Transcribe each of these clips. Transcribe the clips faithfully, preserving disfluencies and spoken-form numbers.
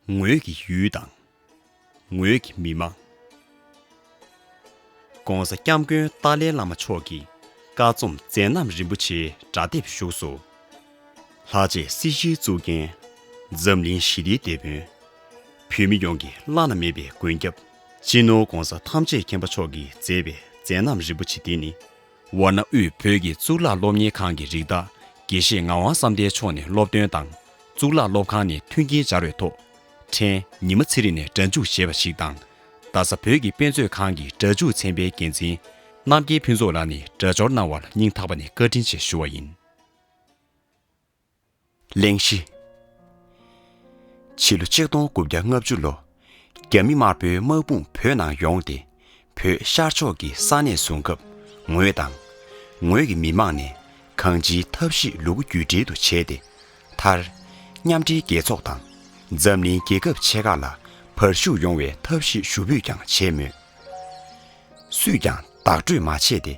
ངོས་ཀྱི་ཡུལ་དང་། ངོས་ཀྱི་མི་མང་། ༸གོང་ས་༸སྐྱབས་མགོན་ཏཱ་ལའི་བླ་མ་མཆོག་གི་བཀའ་རྩོམ་མཛད་རྣམ་རིན་པོ་ཆེའི་སྒྲ་དེབ་བཞུགས་སོ། ལྷག་བཅས་སྲིད་ཞིའི་གཙུག་རྒྱན། འཛམ་གླིང་ཞི་བདེའི་དེད་དཔོན། བོད་མི་ཡོངས་ཀྱི་བླ་ན་མེད་པའི་མགོན་སྐྱབས། སྤྱི་ནོར་༸གོང་ས་ཐམས་ཅད་མཁྱེན་པ་མཆོག་གིས་མཛད་པའི་མཛད་རྣམ་རིན་པོ་ཆེ་འདི་ནི། ཝཱ་ཎ་དབུས་བོད་ཀྱི་གཙུག་ལག་སློབ་གཉེར་ཁང་གི་རིགས་བདག་དགེ་བཤེས་ངག་དབང་བསམ་གཏན་མཆོག་ནས་སློབ་སྟོན་དང་གཙུག་ལག་སློབ་ཁང་ནས་མཐུན་རྐྱེན་སྦྱར་བའི་ཐོག་ཕྲན་ཉི་མ་ཚེ་རིང་ནས་སྒྲ་འཇུག་བྱས་པ་ཞིག་དང་། རྡ་ས་བོད་ཀྱི་དཔེ་མཛོད་ཁང་གི་སྒྲ་འཇུག་ཚན་པའི་འགན་འཛིན་རྣམ་རྒྱལ་ཕུན་ཚོགས་ལགས་ནས་སྒྲ་སྦྱོར་གནང་བར་སྙིང་ཐག་པ་ནས་བཀའ་དྲིན་ཆེ་ཞུ་བ་ཡིན། གླེང་གཞི། ཕྱི་ལོ་ཆིག་སྟོང་དགུ་བརྒྱ་ལྔ་བཅུ་ལོ། རྒྱ་མི་དམར་པོའི་དམག་དཔུང་བོད་ནང་ཡོང་སྟེ། བོད་ཤར་ཕྱོགས་ཀྱི་ས་གནས་བཟུང་སྐབས། ངོས་དང་། ངོས་ཀྱི་མི་མང་ནས་གང་ཅིའི་ཐབས་ཤེས་ལུ་གུ་རྒྱུད་འབྲེལ་དུ་བྱས་ཏེ། མཐར། མཉམ་འབྲེལ་རྒྱལ་ཚོགས་དང་། འཛམ་གླིང་རྒྱལ་ཁབ་ཆེ་ཁག་ལ་བར་ཞུགས་ཡོང་བའི་ཐབས་ཤེས་ཞུ་འབོད་ཀྱང་བྱས་མོད། སུས་ཀྱང་བདག་སྤྲོད་མ་བྱས་ཏེ།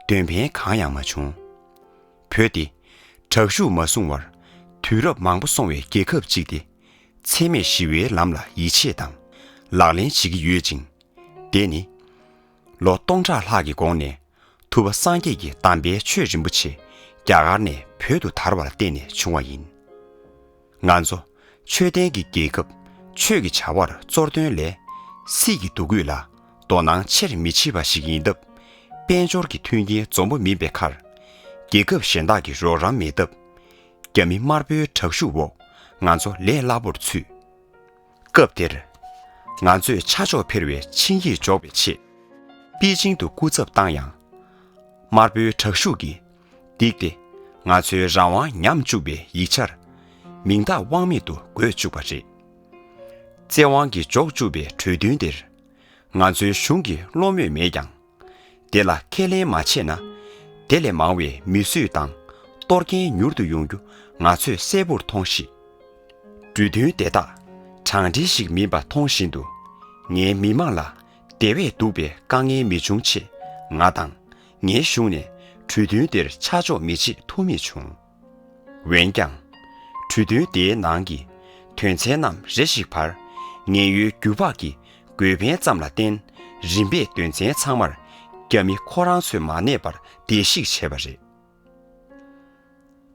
དོན་ཕན་གང་ཡང་མ་བྱུང་། བོད་དེ་དྲག་ཤུགས་མ་བཟུང་བར་དུས་རབས་མང་པོ་སོང་བའི་རྒྱལ་ཁབ་ཅིག་སྟེ། འཚེ་མེད་ཞི་བའི་ལམ་ལ་ཡིད་ཆེས་དང་ལག་ལེན་བྱེད་ཀྱི་ཡོད་ཅིང་། དེ་ནི་ལོ་སྟོང་ཕྲག་ལྷག་གི་གོང་ནས་ཐུབ་པ་སངས་རྒྱས་ཀྱི་གདམས་པའི་ཆོས་རིན་པོ་ཆེ་རྒྱ་གར་ནས་བོད་དུ་དར་བར་བརྟེན་ནས་བྱུང་བ་ཡིན། ང་ཚོ་ཆོས་ལྡན་གྱི་རྒྱལ་ཁབ། ཆོས་ཀྱི་བྱ་བར་གཙོར་སྟོན་ལས། སྲིད་ཀྱི་འདུ་འགོད་ལ་དོ་སྣང་ཆེར་མི་བྱེད་པ་ཞིག་ཡིན་སྟབས། དཔལ་འབྱོར་གྱི་མཐུན་རྐྱེན་འཛོམས་པོ་མིན་པའི་ཁར། རྒྱལ་ཁབ་གཞན་དག་གི་རོགས་རམ་མེད་སྟབས། རྒྱ་མི་དམར་པོའི་དྲག་ཤུགས་འོག་ང་ཚོ་ལས་སླ་པོར་ཚུད། སྐབས་དེར། ང་ཚོས་ཆ་འཇོག་འཕེར་བའི་ཆིངས་ཡིག་འཇོག་པའི་ཆེད། པེ་ཅིང་དུ་སྐུ་ཚབ་བཏང་ཡང་། དམར་པོའི་དྲག་ཤུགས་ཀྱིས་བསྡིགས་ཏེ། ང་ཚོའི་རང་དབང་ཉམས་བཅུག་པའི་ཡིག་ཆར། མིང་རྟགས་དབང་མེད་དུ་འགོད་བཅུག་པ་རེད། བཙན་དབང་གིས་འཇོག་བཅུག་པའི་གྲོས་མཐུན་དེར། ང་ཚོའི་གཞུང་གིས་བློ་མོས་མེད་ཀྱང་། དེ་ལ་ཁས་ལེན་མ་བྱས་ན། དེ་ལས་མང་བའི་མི་གསོད་དང་གཏོར་སྐྱོན་མྱུར་དུ་ཡོང་རྒྱུ་ང་ཚོས་གསལ་པོར་མཐོང་ཞིང་། གྲོས་མཐུན་དེ་དག་དྲང་འབྲེལ་ཞིག་མིན་པ་མཐོང་བཞིན་དུ། ངའི་མི་མང་ལ་དེ་བས་སྡུག་པའི་དཀའ་ངལ་མི་འབྱུང་ཆེད། ང་དང་ངའི་གཞུང་ནས་གྲོས་མཐུན་དེར་ཆ་འཇོག་མི་བྱེད་ཐུབ་མི་བྱུང་། འོན་ཀྱང་། གྲོས་མཐུན་དེའི་ནང་གི་དོན་ཚན་རྣམས་རེ་ཞིག་བར། ངན་གཡོའི་རྒྱུ་བག་གི་དགོས་ཕན་ཙམ་ལ་བརྟེན། རིམ་པས་དོན་ཚན་ཚང་མར་རྒྱ་མི་ཁོ་རང་ཚོས་མ་གནས་པར་བརྡལ་བཤིག་བྱས་པ་རེད།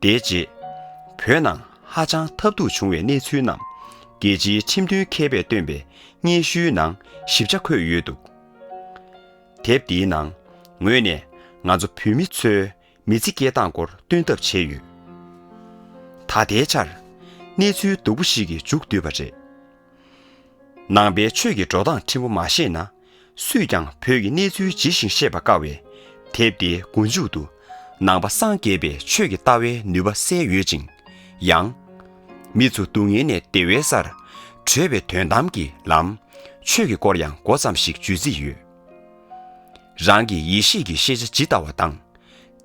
དེའི་རྗེས། བོད་ནང་ཧ་ཅང་ཐབས་སྡུག་བྱུང་བའི་གནས་ཚུལ་རྣམས་རྒྱལ་སྤྱིའི་ཁྲིམས་མཐུན་མཁས་པས་བཏོན་པའི་སྙན་ཞུའི་ནང་ཞིབ་ཆ་འཁོད་ཡོད་འདུག། དེབ་འདིའི་ནང་ངོས་ནས་ང་ཚོ་བོད་མི་ཚོའི་མི་ཚེ་སྐྱེལ་སྟངས་སྐོར་སྟོན་ཐབས་བྱས་ཡོད། ད་ལྟའི་ཆར་གནས་ཚུལ་སྡུག་པོ་ཞིག་གིས་མཇུག་བསྡུས་པ་རེད། ནང་པའི་ཆོས་ཀྱི་འགྲོ་སྟངས་ཕྲན་བུ་མ་ཤེས་ན། སུས་ཀྱང་བོད་ཀྱི་གནས་ཚུལ་ཇི་བཞིན་ཤེས་པ་དཀའ་བས། དེབ་འདིའི་མགོ་མཇུག་ཏུ་ནང་པ་སངས་རྒྱས་པའི་ཆོས་ཀྱི་ལྟ་བའི་ནུས་པ་གསལ་ཡོད་ཅིང་། ཡང་། མི་ཚོ་སྡུག་བསྔལ་ནས་བདེ་བའི་སར་བྲོས་པའི་དོན་དམ་གྱི་ལམ། ཆོས་ཀྱི་སྐོར་ཡང་མགོ་ཙམ་ཞིག་བརྗོད་རྩིས་ཡོད། རང་གི་ཡེ་ཤེས་ཀྱི་ཤེས་བྱ་ཇི་ལྟ་བ་དང་།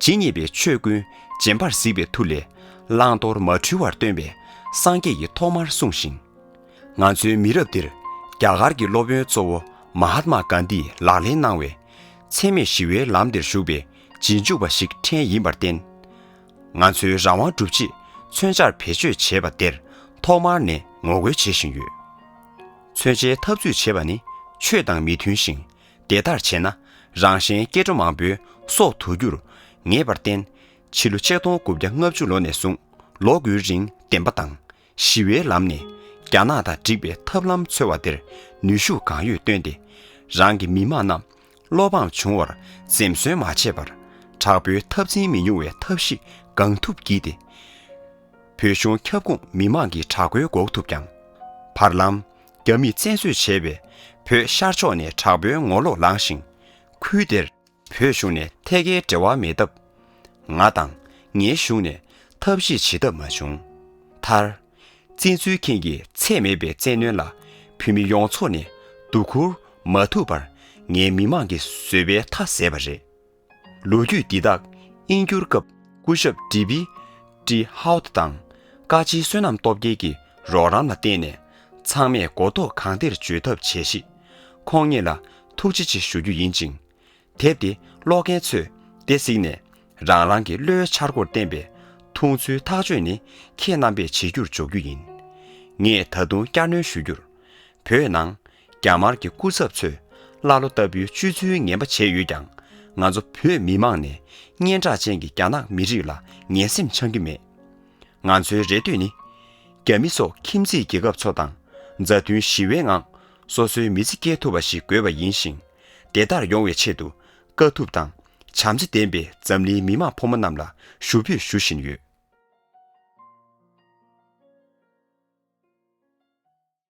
ཇི་སྙེད་པའི་ཆོས་ཀུན་རྗེན་པར་གཟིགས་པའི་མཐུ་ལས། བླང་དོར་མ་འཁྲུལ་བར་སྟོན་པའི་སངས་རྒྱས་ཀྱིས་ཐོག་མར་གསུངས་ཤིང་། ང་ཚོའི་མི་རབས་འདིར་རྒྱ་གར་གྱི་སློབ་དཔོན་གཙོ་བོ་མ་ཧཱ་ཏྨ་གྷན་དྷིས་ལག་ལེན་གནང་བའི་འཚེ་མེད་ཞི་བའི་ལམ་འདིར་ཞུགས་པའི་རྗེས་འཇུག་པ་ཞིག་ཕྲན་ཡིན་པར་བརྟེན། ང་ཚོའི་རང་དབང་སྒྲུབ་ཆེད་མཚོན་ཆར་བེད་སྤྱོད་བྱེད་པ་དེར་ཐོག་མར་ནས་ངོ་རྒོལ་བྱེད་བཞིན་ཡོད། མཚོན་ཆའི་འཐབ་རྩོད་བྱེད་པ་ནི་ཆོས་དང་མི་མཐུན་ཞིང་། དེ་ལྟར་བྱས་ན་རང་གཞན་སྐྱེ་འགྲོ་མང་པོའི་སྲོག་དུར་རྒྱུར་ངེས་པར་བརྟེན། ཕྱི་ལོ་ཆིག་སྟོང་དགུ་བརྒྱ་ལྔ་བཅུ་ལོ་ནས་བཟུང་ལོ་དགུའི་རིང་བདེན་པ་དང་ཞི་བའི་ལམ་ནས་རྒྱ་ནག་དང་འགྲིག་པའི་ཐབས་ལམ་འཚོལ་བ་དེར་ནུས་ཤུགས་གང་ཡོད་བཏོན་ཏེ། རང་གི་མི་དམངས་རྣམས་བློ་ཕམ་བྱུང་བར་འཛེམ་ཟོན་མ་བྱས་པར། དྲག་པོའི་འཐབ་འཛིང་མི་ཉུང་བའི་ཐབས་ཤེས་གང་ཐུབ་བགྱིས་ཏེ། བོད་གཞུང་ཁྱབ་ཁོངས་མི་མང་གི་དྲག་རྒོལ་འགོག་ཐུབ་ཀྱང་། བར་ལམ་རྒྱ་མིས་བཙན་བཟོས་བྱས་པའི་བོད་ཤར་ཕྱོགས་ནས་དྲག་པོའི་ངོ་ལོག་ལངས་ཤིང་། ཁུལ་དེར་བོད་གཞུང་ནས་ཐད་ཀའི་འབྲེལ་བ་མེད་སྟབས། ང་དང་ངའི་གཞུང་ནས་ཐབས་ཤེས་བྱེད་ཐབས་མ་བྱུང་། མཐར། བཙན་འཛུལ་མཁན་གྱི་ཚད་མེད་པའི་བཙན་གནོན་ལ་བོད་མི་ཡོངས་རྫོགས་ནས་སྡུག་ཁུར་མ་ཐུབ་པར་ངའི་མི་མང་གིས་བཟོད་པའི་མཐའ་ཟད་པ་རེད། ལོ་རྒྱུས་འདི་དག་དབྱིན་འགྱུར་སྐབས་སྐུ་ཞབས་ཌི་བི་ཌི་ཧའོ་ཏི་དང་བཀའ་སྤྱི་བསོད་ནམས་སྟོབས་རྒྱལ་གྱི་རོགས་རམ་ལ་བརྟེན་ནས་ཚང་མས་གོ་རྟོགས་གང་ཐད་བརྗོད་ཐབས་བྱས་ཤིང་། ཁོང་གཉིས་ལ་ཐུགས་རྗེ་ཆེ་ཞུ་རྒྱུ་ཡིན་ཅིང་། དེབ་འདི་ཀློག་མཁན་ཚོས་དེ་གཟིགས་ནས་རང་རང་གི་བློའི་འཆར་སྒོར་བརྟེན་པའི་མཐོང་ཚུལ་ཐག་གཅོད་ནི་ཁྱེད་རྣམ་པས་བྱེད་རྒྱུར་འཇོག་རྒྱུ་ཡིན། ངས་ད་དུང་བསྐྱར་སྣོན་ཞུ་རྒྱུར། བོད་ནང་རྒྱ་དམར་གྱི་སྐུ་ཚབ་ཚོས་ཀླ་ཀློ་ལྟ་བུའི་སྤྱོད་ཚུལ་ངན་པ་བྱས་ཡོད་ཀྱང་། ང་ཚོ་བོད་མི་མང་ནས་སྙན་གྲགས་ཅན་གྱི་རྒྱ་ནག་མི་རིགས་ལ་ངན་སེམས་འཆང་གི་མེད། ང་ཚོའི་རེ་འདོད་ནི། རྒྱ་མི་སོགས་ཁྱིམ་མཚེས་རྒྱལ་ཁབ་ཚོ་དང་མཛའ་མཐུན་ཞི་བའི་ངང་སོ་སོའི་མི་ཚེ་སྐྱེལ་ཐུབ་པ་ཞིག་དགོས་པ་ཡིན་ཞིང་། དེ་ལྟར་ཡོང་བའི་ཆེད་དུ་དཀའ་ཐུབ་དང་བྱམས་བརྩེ་ལྡན་པའི་འཛམ་གླིང་མི་མང་ཕོ་མོ་རྣམས་ལ་ཞུ་འབོད་ཞུ་བཞིན་ཡོད།